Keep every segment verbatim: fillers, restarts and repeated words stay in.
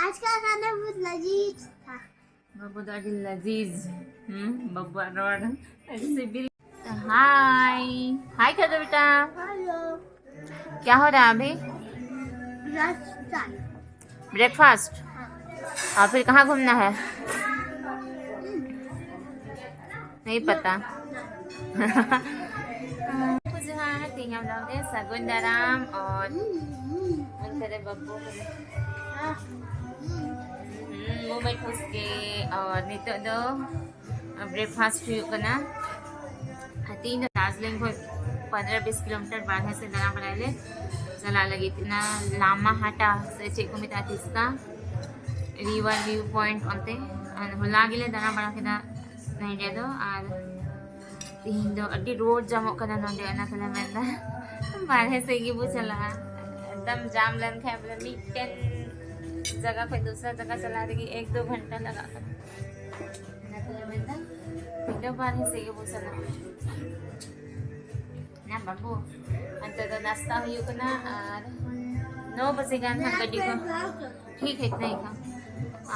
आज का खाना बहुत लजीज था। ᱵᱟᱹᱵᱩ ᱫᱚ ᱟᱹᱰᱤ ᱞᱟᱡᱤᱡ᱾ ᱦᱩᱸ, ᱵᱟᱹᱵᱩᱣᱟᱜ ᱨᱚᱲ ᱟᱹᱰᱤ ᱥᱤᱵᱤᱞ᱾ ᱦᱟᱭ, ᱦᱟᱭ ᱠᱷᱟᱡ ᱫᱚ ᱵᱮᱴᱟ᱾ हेलो। क्या हो रहा है अभी? नाश्ता। ब्रेकफास्ट? हाँ। और फिर कहाँ घूमना है? नहीं पता। ᱡᱚᱦᱟᱨ, ᱛᱮᱦᱮᱧ ᱟᱢ ᱞᱟᱹᱜᱤᱫ ᱥᱟᱹᱜᱩᱱ ᱫᱟᱨᱟᱢ ᱟᱨ ᱚᱱᱛᱮ ᱨᱮ ᱵᱟᱹᱵᱩ ᱠᱚ᱾ ᱦᱩᱸ, ᱢᱩᱸ ᱢᱮ ᱴᱷᱩᱥ ᱠᱮ᱾ ᱟᱨ ᱱᱤᱛᱚᱜ ᱫᱚ ᱵᱨᱮᱠᱯᱷᱟᱥᱴ ᱦᱩᱭᱩᱜ ᱠᱟᱱᱟ᱾ ᱟᱨ ᱛᱮᱦᱮᱧ ᱫᱚ ᱫᱟᱨᱡᱤᱞᱤᱝ ᱠᱷᱚᱱ ᱯᱚᱱᱨᱚ ᱵᱤᱥ ᱠᱤᱞᱳᱢᱤᱴᱟᱨ ᱵᱟᱨᱦᱮ ᱥᱮᱫ ᱫᱟᱬᱟ ᱵᱟᱲᱟᱭ ᱞᱮ ᱪᱟᱞᱟᱜ ᱞᱟᱹᱜᱤᱫ᱾ ᱚᱱᱟ ᱞᱟᱢᱟ ᱦᱟᱴᱟ ᱥᱮ ᱪᱮᱫ ᱠᱚ ᱢᱮᱛᱟᱜᱼᱟ, ᱛᱤᱥᱛᱟ ᱨᱤᱣᱟᱨ ᱵᱷᱤᱭᱩ ᱯᱚᱭᱮᱱᱴ ᱚᱱᱛᱮ᱾ ᱟᱨ ᱦᱚᱞᱟ ᱜᱮᱞᱮ ᱫᱟᱬᱟ ᱵᱟᱲᱟ ᱠᱮᱫᱟ ᱱᱚᱸᱰᱮ ᱫᱚ᱾ ᱟᱨ ᱛᱮᱦᱮᱧ ᱫᱚ ᱟᱹᱰᱤ ᱨᱳᱰ ᱡᱟᱢᱚᱜ ᱠᱟᱱᱟ ᱱᱚᱸᱰᱮ, ᱚᱱᱟ ᱛᱮᱞᱮ ᱢᱮᱱᱫᱟ ᱵᱟᱨᱦᱮ ᱥᱮᱫ ᱜᱮᱵᱚ ᱪᱟᱞᱟᱜᱼᱟ᱾ ᱮᱠᱫᱚᱢ ᱡᱟᱢ ᱞᱮᱱᱠᱷᱟᱱ ᱵᱚᱞᱮ ᱢᱤᱫᱴᱮᱱ ᱡᱟᱭᱜᱟ ᱠᱷᱚᱱ ᱫᱚᱥᱨᱟ ᱡᱟᱭᱜᱟ ᱪᱟᱞᱟᱜ ᱞᱟᱹᱜᱤᱫ ᱮᱠ ᱫᱩ ᱜᱷᱚᱱᱴᱟ ᱞᱟᱜᱟᱜ ᱠᱟᱱᱟ᱾ ᱚᱱᱟ ᱛᱮᱞᱮ ᱢᱮᱱᱫᱟ ᱛᱮᱦᱮᱧ ᱫᱚ ᱵᱟᱨᱦᱮ ᱥᱮᱫ ᱜᱮᱵᱚ ᱪᱟᱞᱟᱜᱼᱟ᱾ ᱱᱟ ᱵᱟᱹᱵᱩ, ᱚᱱᱛᱮ ᱫᱚ ᱱᱟᱥᱛᱟ ᱦᱩᱭᱩᱜ ᱠᱟᱱᱟ ᱟᱨ ᱱᱚ ᱵᱟᱡᱮ ᱜᱟᱱ ᱦᱟᱸᱜ ᱜᱟᱹᱰᱤ ᱠᱚ, ᱴᱷᱤᱠ ᱦᱮᱡ ᱱᱟᱭ ᱠᱷᱟᱱ,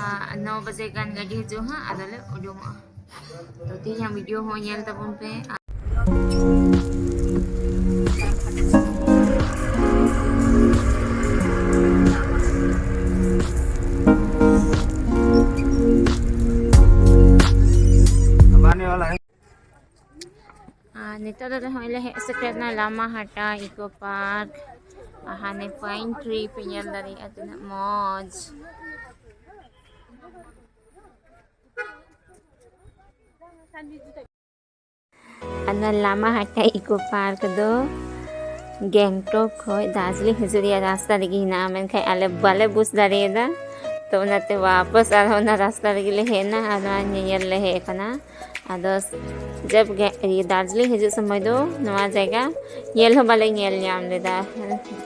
ᱟᱨ ᱱᱚ ᱵᱟᱡᱮ ᱜᱟᱱ ᱜᱟᱹᱰᱤ ᱦᱤᱡᱩᱜᱼᱟ ᱦᱟᱸᱜ, ᱟᱫᱚᱞᱮ ᱩᱰᱩᱝᱚᱜᱼᱟ᱾ ᱛᱚ ᱛᱮᱦᱮᱧᱟᱜ ᱵᱷᱤᱰᱤᱭᱳ ᱦᱚᱸ ᱧᱮᱞ ᱛᱟᱵᱚᱱ ᱯᱮ᱾ ᱟᱨ ᱱᱤᱛᱚᱜ ᱫᱚ ᱱᱚᱜᱼᱚᱭ ᱞᱮ ᱦᱮᱡ ᱥᱮᱴᱮᱨ ᱮᱱᱟ ᱞᱟᱢᱟ ᱦᱟᱴᱟ ᱤᱠᱳ ᱯᱟᱨᱠ᱾ ᱟᱨ ᱦᱟᱱᱮ ᱯᱟᱭᱤᱱ ᱴᱨᱤ ᱯᱮ ᱧᱮᱞ ᱫᱟᱲᱮᱭᱟᱜᱼᱟ, ᱛᱤᱱᱟᱹᱜ ᱢᱚᱡᱽ᱾ ᱟᱨ ᱱᱚᱣᱟ ᱞᱟᱢᱟ ᱦᱟᱴᱟ ᱤᱠᱳ ᱯᱟᱨᱠ ᱫᱚ ᱜᱮᱝᱴᱚᱠ ᱠᱷᱚᱱ ᱫᱟᱨᱡᱤᱞᱤᱝ ᱦᱤᱡᱩᱜ ᱨᱮᱭᱟᱜ ᱨᱟᱥᱛᱟ ᱨᱮᱜᱮ ᱦᱮᱱᱟᱜᱼᱟ, ᱢᱮᱱᱠᱷᱟᱱ ᱟᱞᱮ ᱵᱟᱞᱮ ᱵᱩᱡᱽ ᱫᱟᱲᱮᱭᱟᱫᱟ᱾ ᱛᱚ ᱚᱱᱟᱛᱮ ᱣᱟᱯᱟᱥ ᱟᱨᱦᱚᱸ ᱚᱱᱟ ᱨᱟᱥᱛᱟ ᱨᱮᱜᱮ ᱞᱮ ᱦᱮᱡ ᱮᱱᱟ ᱟᱨ ᱱᱚᱣᱟ ᱧᱮᱧᱮᱞ ᱞᱮ ᱦᱮᱡ ᱟᱠᱟᱱᱟ᱾ ᱟᱫᱚ ᱡᱟᱵ ᱜᱮ ᱤᱭᱟᱹ ᱫᱟᱨᱡᱤᱞᱤᱝ ᱦᱤᱡᱩᱜ ᱥᱚᱢᱚᱭ ᱫᱚ ᱱᱚᱣᱟ ᱡᱟᱭᱜᱟ ᱧᱮᱞ ᱦᱚᱸ ᱵᱟᱞᱮ ᱧᱮᱞ ᱧᱟᱢ ᱞᱮᱫᱟ,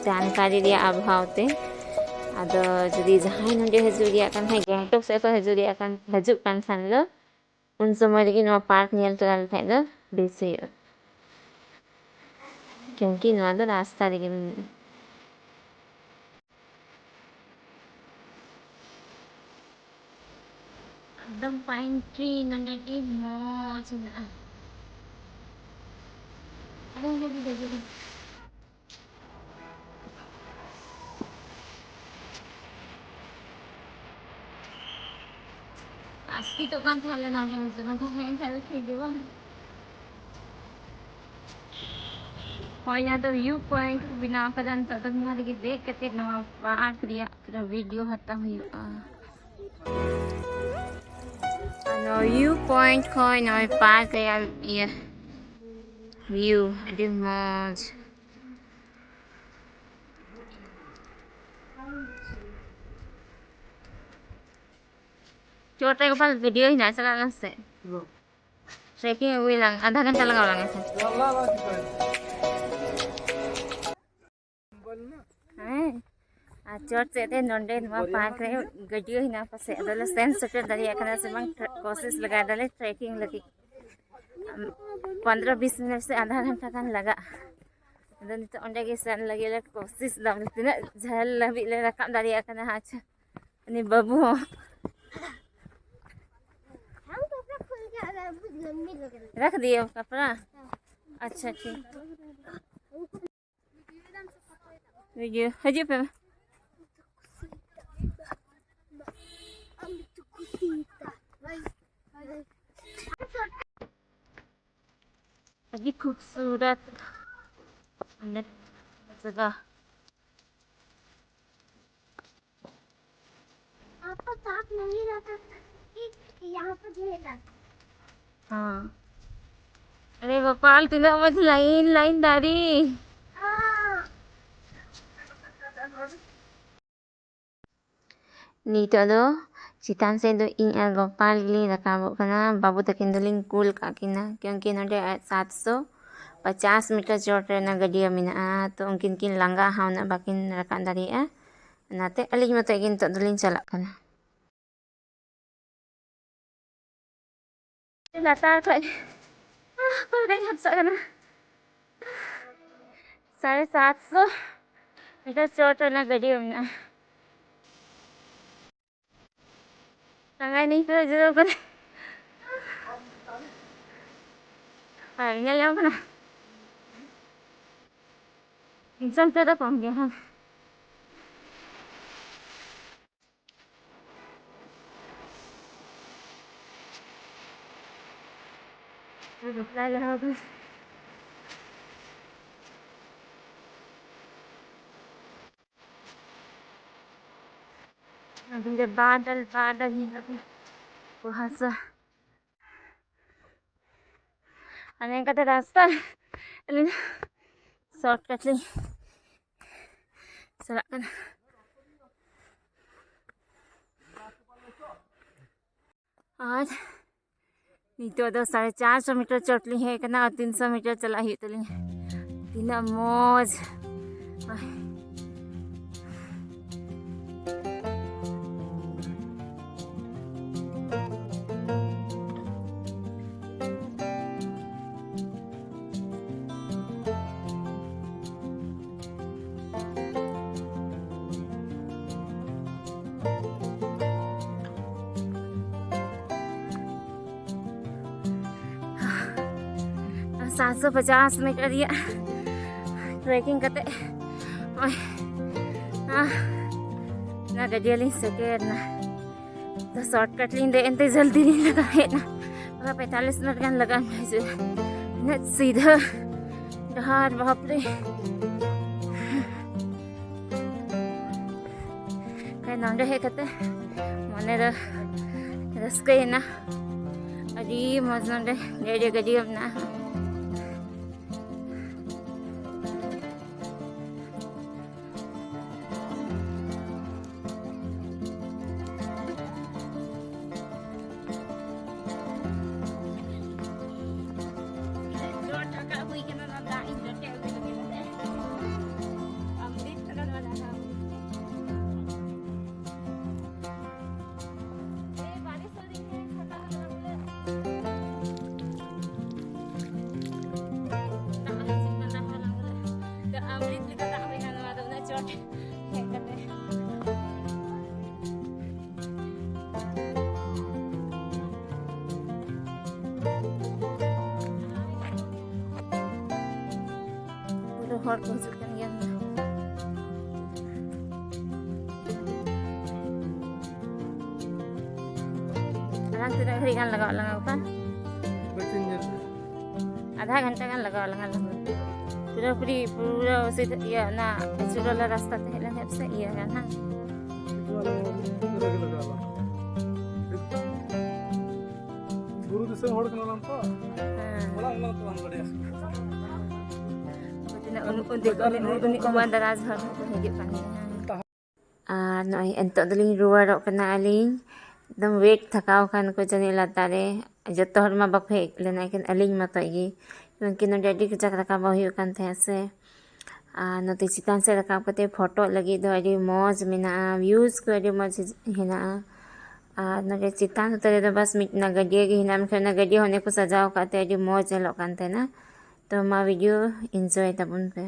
ᱡᱟᱱᱠᱟᱨᱤ ᱨᱮᱭᱟᱜ ᱚᱵᱷᱟᱵᱽ ᱛᱮ᱾ ᱟᱫᱚ ᱡᱩᱫᱤ ᱡᱟᱦᱟᱸᱭ ᱱᱚᱰᱮ ᱦᱤᱡᱩᱜ ᱨᱮᱭᱟᱜ ᱠᱟᱱ ᱠᱷᱟᱱ, ᱜᱮᱝᱴᱚᱠ ᱥᱮᱫ ᱠᱷᱚᱱ ᱦᱤᱡᱩᱜ ᱨᱮᱭᱟᱜ ᱠᱟᱱ, ᱦᱤᱡᱩᱜ ᱠᱟᱱ ᱠᱷᱟᱱ ᱫᱚ, ᱩᱱ ᱥᱚᱢᱚᱭ ᱨᱮᱜᱮ ᱱᱚᱣᱟ ᱯᱟᱨᱠ ᱧᱮᱞ ᱛᱚᱨᱟ ᱞᱮᱠᱷᱟᱡ ᱫᱚ ᱵᱮᱥ ᱦᱩᱭᱩᱜᱼᱟ, ᱠᱤᱭᱩᱸᱠᱤ ᱱᱚᱣᱟ ᱫᱚ ᱨᱟᱥᱛᱟ ᱨᱮᱜᱮ ᱢᱮᱱᱟᱜᱼᱟ᱾ ᱮᱠᱫᱚᱢ pine tree ᱱᱚᱰᱮ ᱟᱹᱰᱤ ᱢᱚᱡᱽ ᱢᱮᱱᱟᱜᱼᱟ᱾ ᱟᱫᱚ ᱚᱸᱰᱮ ᱜᱮ ᱫᱮᱡᱚᱜ ᱟᱹᱧ᱾ ᱟᱥᱠᱮᱛᱚᱜ ᱠᱟᱱ ᱛᱟᱦᱮᱸ ᱞᱮᱱᱟ ᱱᱚᱰᱮ ᱦᱮᱡ ᱠᱟᱛᱮ ᱴᱷᱤᱠ ᱜᱮ ᱵᱟᱝ᱾ ᱦᱳᱭ, ᱱᱚᱣᱟ ᱫᱚ view point ᱠᱚ ᱵᱮᱱᱟᱣ ᱠᱟᱫᱟ᱾ ᱱᱤᱛᱚᱜ ᱫᱚ ᱱᱚᱣᱟ ᱨᱮᱜᱮ ᱫᱮᱡ ᱠᱟᱛᱮ ᱱᱚᱣᱟ park ᱨᱮᱭᱟᱜ ᱯᱩᱨᱟᱹ video ᱦᱟᱛᱟᱣ ᱦᱩᱭᱩᱜᱼᱟ᱾ ᱟᱨ ᱱᱚᱣᱟ view point ᱠᱷᱚᱱ ᱱᱚᱜᱼᱚᱭ park ᱨᱮᱭᱟᱜ ᱤᱭᱟᱹ view ᱟᱹᱰᱤ ᱢᱚᱡᱽ᱾ ᱪᱚᱴ ᱨᱮ ᱜᱟᱯᱟ video ᱦᱮᱱᱟᱜᱼᱟ, ᱪᱟᱞᱟᱜ ᱟᱞᱟᱝ ᱥᱮ? Trekking ᱟᱹᱜᱩᱭᱟᱞᱟᱝ, ᱟᱫᱷᱟ ᱜᱷᱚᱱᱴᱟ ᱞᱟᱜᱟᱣ ᱟᱞᱟᱝᱟ ᱥᱮ? ᱦᱮᱸ, ᱟᱨ ᱪᱚᱴ ᱥᱮᱫ ᱨᱮ ᱱᱚᱰᱮ ᱱᱚᱣᱟ park ᱨᱮ ᱜᱟᱹᱰᱭᱟᱹ ᱦᱮᱱᱟᱜᱼᱟ ᱯᱟᱥᱮᱡ, ᱟᱫᱚᱞᱮ ᱥᱮᱱ ᱥᱮᱴᱮᱨ ᱫᱟᱲᱮᱭᱟᱜ ᱠᱟᱱᱟ ᱥᱮ ᱵᱟᱝ, ᱠᱳᱥᱤᱥ ᱞᱟᱜᱟᱭ ᱫᱟᱞᱮ trekking ᱞᱟᱹᱜᱤᱫ᱾ ᱯᱚᱱᱫᱽᱨᱚ ᱵᱤᱥ ᱢᱤᱱᱤᱴ ᱥᱮ ᱟᱫᱷᱟ ᱜᱷᱚᱱᱴᱟ ᱜᱟᱱ ᱞᱟᱜᱟᱜᱼᱟ᱾ ᱟᱫᱚ ᱱᱤᱛᱚᱜ ᱚᱸᱰᱮ ᱜᱮ ᱥᱮᱱ ᱞᱟᱹᱜᱤᱫ ᱞᱮ ᱠᱳᱥᱤᱥ ᱫᱟ, ᱵᱚᱞᱮ ᱛᱤᱱᱟᱹᱜ ᱡᱷᱟᱹᱞ ᱦᱟᱹᱵᱤᱡ ᱞᱮ ᱨᱟᱠᱟᱵ ᱫᱟᱲᱮᱭᱟᱜ ᱠᱟᱱᱟ᱾ ᱟᱪᱪᱷᱟ, ᱩᱱᱤ ᱵᱟᱹᱵᱩ ᱦᱚᱸ᱾ रख दिए वो कपड़ा? अच्छा, ठीक। ᱦᱤᱡᱩᱜ, ᱦᱤᱡᱩᱜ ᱯᱮ᱾ ᱟᱹᱰᱤ ᱠᱷᱩᱵᱥᱩᱨᱚᱛ ᱚᱸᱰᱮ ᱡᱟᱭᱜᱟ᱾ आपका साथ नहीं रहता कि यहाँ पर झूलेगा। हाँ। अरे गोपाल, ᱛᱤᱱᱟᱹᱜ ᱢᱚᱡᱽ line line ᱫᱟᱨᱮ᱾ हाँ। ᱱᱤᱛᱚᱜ ᱫᱚ ᱪᱮᱛᱟᱱ ᱥᱮᱫ ᱫᱚ ᱤᱧ ᱟᱨ ᱜᱳᱯᱟᱞ ᱜᱮᱞᱤᱧ ᱨᱟᱠᱟᱵᱚᱜ ᱠᱟᱱᱟ᱾ ᱵᱟᱹᱵᱩ ᱛᱟᱹᱠᱤᱱ ᱫᱚᱞᱤᱧ ᱠᱩᱞ ᱠᱟᱜ ᱠᱤᱱᱟ, ᱠᱤᱭᱩᱸᱠᱤ ᱱᱚᱰᱮ ᱥᱟᱛᱥᱚ ᱯᱚᱪᱟᱥ ᱢᱤᱴᱟᱨ ᱪᱚᱴ ᱨᱮ ᱚᱱᱟ ᱜᱟᱹᱰᱭᱟᱹ ᱢᱮᱱᱟᱜᱼᱟ᱾ ᱛᱚ ᱩᱱᱠᱤᱱ ᱠᱤᱱ ᱞᱟᱸᱜᱟ ᱦᱟᱸᱜ, ᱩᱱᱟᱹᱜ ᱵᱟᱹᱠᱤᱱ ᱨᱟᱠᱟᱵ ᱫᱟᱲᱮᱭᱟᱜᱼᱟ᱾ ᱚᱱᱟᱛᱮ ᱟᱹᱞᱤᱧ ᱢᱚᱛᱚ ᱜᱮ ᱱᱤᱛᱚᱜ ᱫᱚᱞᱤᱧ ᱪᱟᱞᱟᱜ ᱠᱟᱱᱟ᱾ ᱞᱟᱛᱟᱨ ᱠᱷᱚᱡ ᱫᱮᱡ ᱦᱟᱯᱥᱟᱜ ᱠᱟᱱᱟ᱾ ᱥᱟᱲᱮ ᱥᱟᱛᱥᱚ ᱢᱤᱴᱟᱨ ᱪᱚᱴ ᱨᱮ ᱚᱱᱟ ᱜᱟᱹᱰᱭᱟᱹ ᱢᱮᱱᱟᱜᱼᱟ᱾ ᱞᱟᱸᱜᱟ ᱱᱤᱛ ᱫᱚ ᱡᱤᱨᱟᱹᱣ ᱠᱟᱱᱟ᱾ ᱟᱨ ᱧᱮᱞ ᱧᱟᱢ ᱠᱟᱱᱟ, ᱮᱠᱫᱚᱢ ᱛᱮᱫᱚ ᱠᱚᱢ ᱜᱮᱭᱟ, ᱦᱮᱸ᱾ ᱵᱟᱯᱞᱟᱭ ᱞᱟᱦᱟ ᱫᱚ ᱟᱹᱰᱤ ᱵᱟᱫᱚᱞ, ᱵᱟᱫᱚᱞ ᱧᱮᱞᱚᱜ ᱠᱟᱱᱟ, ᱠᱩᱦᱟᱥᱟ᱾ ᱟᱨ ᱱᱤᱝᱠᱟᱛᱮ ᱨᱟᱥᱛᱟ, ᱟᱹᱞᱤᱧ ᱥᱚᱨᱴ ᱠᱟᱴ ᱞᱤᱧ ᱪᱟᱞᱟᱜ ᱠᱟᱱᱟ᱾ ᱟᱨ ᱱᱤᱛᱚᱜ ᱫᱚ ᱥᱟᱲᱮ ᱪᱟᱨᱥᱚ ᱢᱤᱴᱟᱨ ᱪᱚᱴ ᱞᱤᱧ ᱦᱮᱡ ᱟᱠᱟᱱᱟ ᱟᱨ ᱛᱤᱱᱥᱚ ᱢᱤᱴᱟᱨ ᱪᱟᱞᱟᱜ ᱦᱩᱭᱩᱜ ᱛᱟᱹᱞᱤᱧᱟ᱾ ᱛᱤᱱᱟᱹᱜ ᱢᱚᱡᱽ! ᱥᱟᱛᱥᱚ ᱯᱚᱪᱟᱥ ᱢᱤᱴᱟᱨ ᱨᱮᱭᱟᱜ ᱴᱨᱮᱠᱤᱝ ᱠᱟᱛᱮ ᱱᱚᱜᱼᱚᱭ, ᱟᱦ, ᱚᱱᱟ ᱜᱟᱹᱰᱤᱭᱟᱹ ᱞᱤᱧ ᱥᱮᱴᱮᱨ ᱮᱱᱟ᱾ ᱛᱚ, ᱥᱚᱨᱴ ᱠᱟᱴ ᱞᱤᱧ ᱫᱮᱡ ᱮᱱᱛᱮ ᱡᱚᱞᱫᱤ ᱞᱤᱧ ᱞᱟᱜᱟ ᱦᱮᱡ ᱮᱱᱟ᱾ ᱯᱩᱨᱟᱹ ᱯᱮᱸᱛᱟᱞᱤᱥ ᱢᱤᱱᱤᱴ ᱜᱟᱱ ᱞᱟᱜᱟᱜᱼᱟ ᱦᱤᱡᱩᱜ᱾ ᱩᱱᱟᱹᱜ ᱥᱤᱫᱷᱟᱹ ᱰᱟᱦᱟᱨ, ᱵᱟᱯ ᱨᱮ᱾ ᱠᱷᱟᱡ ᱱᱚᱸᱰᱮ ᱦᱮᱡ ᱠᱟᱛᱮ ᱢᱚᱱᱮ ᱫᱚ ᱨᱟᱹᱥᱠᱟᱹᱭᱮᱱᱟ᱾ ᱟᱹᱰᱤ ᱢᱚᱡᱽ ᱱᱚᱸᱰᱮ ᱜᱟᱹᱰᱤ, ᱜᱟᱹᱰᱤ ᱢᱮᱱᱟᱜᱼᱟ᱾ ᱡᱚᱴ ᱨᱟᱠᱟᱵ ᱦᱩᱭ ᱠᱟᱱᱟ, ᱚᱱᱟ ᱫᱟᱜ ᱤᱧ ᱡᱚᱴᱮᱫ ᱟᱹᱜᱩ ᱞᱟᱹᱜᱤᱫ ᱵᱚᱞᱮ᱾ ᱟᱢᱨᱤᱛ ᱠᱟᱱᱟ ᱱᱚᱣᱟ ᱫᱟᱜ ᱫᱚ, ᱟᱢᱨᱤᱛ᱾ ᱮ, ᱵᱟᱨᱤᱥ ᱦᱚᱸ ᱫᱤᱱ ᱜᱮ ᱪᱷᱟᱛᱟ ᱦᱚᱸ ᱵᱟᱝ ᱵᱚᱞᱮ᱾ ᱦᱚᱲ ᱠᱚ ᱦᱤᱡᱩᱜ ᱠᱟᱱ ᱜᱮᱭᱟ᱾ ᱟᱨ ᱛᱤᱱᱟᱹᱜ ᱜᱷᱟᱹᱲᱤᱡ ᱜᱟᱱ ᱞᱟᱜᱟᱣ ᱞᱟᱝᱟ ᱚᱠᱟ? ᱵᱟᱹᱧ ᱧᱮᱞ ᱞᱮᱫᱟ᱾ ᱟᱫᱷᱟ ᱜᱷᱚᱱᱴᱟ ᱜᱟᱱ ᱞᱟᱜᱟᱣ ᱞᱟᱝᱟ ᱞᱟᱝᱟ᱾ ᱯᱩᱨᱟᱹ ᱯᱩᱨᱤ ᱯᱩᱨᱟᱹ ᱥᱤᱫᱷᱟᱹ ᱤᱭᱟᱹ ᱚᱱᱟ ᱟᱹᱪᱩᱨ ᱵᱟᱞᱟ ᱨᱟᱥᱛᱟ ᱛᱮ ᱦᱮᱡ ᱞᱮᱱ ᱠᱷᱟᱱ ᱥᱮ ᱤᱭᱟᱹ ᱜᱟᱱ ᱦᱟᱸᱜ᱾ ᱯᱩᱨᱟᱹ ᱜᱮ ᱞᱟᱜᱟᱣ ᱞᱟᱝᱟ᱾ ᱵᱩᱨᱩ ᱫᱤᱥᱚᱢ ᱦᱚᱲ ᱠᱟᱱᱟ ᱞᱟᱝ ᱛᱚ᱾ ᱦᱮᱸ᱾ ᱚᱲᱟᱜ ᱨᱮᱱᱟᱜ ᱛᱚ ᱵᱟᱝ ᱵᱟᱰᱟᱭᱟ᱾ ᱩᱱᱠᱩ ᱛᱤᱱᱟᱹᱜ ᱩᱱ-, ᱩᱱ-, ᱩᱱᱤ ᱠᱚᱢᱟᱱᱰᱟᱨ ᱨᱟᱡᱽ ᱦᱚᱲ ᱦᱚᱸᱠᱚ ᱦᱤᱡᱩᱜ ᱠᱟᱱ ᱜᱮᱭᱟ᱾ ᱦᱮᱸ᱾ ᱟᱨ ᱱᱚᱜᱼᱚᱭ ᱱᱤᱛᱚᱜ ᱫᱚᱞᱤᱧ ᱨᱩᱣᱟᱹᱲᱚᱜ ᱠᱟᱱᱟ ᱟᱹᱞᱤᱧ᱾ ᱮᱠᱫᱚᱢ ᱣᱮᱴ ᱛᱷᱟᱠᱟᱣ ᱠᱟᱱ ᱠᱚ ᱡᱟᱹᱱᱤᱡ ᱞᱟᱛᱟᱨ ᱨᱮ᱾ ᱡᱚᱛᱚ ᱦᱚᱲ ᱢᱟ ᱵᱟᱠᱚ ᱦᱮᱡ ᱞᱮᱱᱟ, ᱮᱠᱮᱱ ᱟᱹᱞᱤᱧ ᱢᱚᱛᱚᱡ ᱜᱮ᱾ ᱠᱤᱭᱩᱝᱠᱤ ᱱᱚᱰᱮ ᱟᱹᱰᱤ ᱠᱟᱡᱟᱠ ᱨᱟᱠᱟᱵᱚᱜ ᱦᱩᱭᱩᱜ ᱠᱟᱱ ᱛᱟᱦᱮᱸᱫ ᱥᱮ᱾ ᱟᱨ ᱱᱚᱛᱮ ᱪᱮᱛᱟᱱ ᱥᱮᱫ ᱨᱟᱠᱟᱵ ᱠᱟᱛᱮ ᱯᱷᱳᱴᱳ ᱞᱟᱹᱜᱤᱫ ᱫᱚ ᱟᱹᱰᱤ ᱢᱚᱡᱽ ᱢᱮᱱᱟᱜᱼᱟ, ᱵᱷᱤᱭᱩᱡᱽ ᱠᱚ ᱟᱹᱰᱤ ᱢᱚᱡᱽ ᱦᱮᱱᱟᱜᱼᱟ᱾ ᱟᱨ ᱱᱚᱰᱮ ᱪᱮᱛᱟᱱ ᱩᱛᱟᱹᱨ ᱨᱮᱫᱚ ᱵᱟᱥ ᱢᱤᱫ ᱚᱱᱟ ᱜᱟᱹᱰᱭᱟᱹ ᱜᱮ ᱦᱮᱱᱟᱜᱼᱟ, ᱢᱮᱱᱠᱷᱟᱱ ᱚᱱᱟ ᱜᱟᱹᱰᱭᱟᱹ ᱦᱚᱸ ᱚᱱᱮ ᱠᱚ ᱥᱟᱡᱟᱣ ᱟᱠᱟᱫ ᱛᱮ ᱟᱹᱰᱤ ᱢᱚᱡᱽ ᱧᱮᱞᱚᱜ ᱠᱟᱱ ᱛᱟᱦᱮᱱᱟ᱾ ᱛᱚ ᱢᱟ ᱵᱷᱤᱰᱤᱭᱳ ᱤᱱᱡᱚᱭ ᱛᱟᱵᱚᱱ ᱯᱮ᱾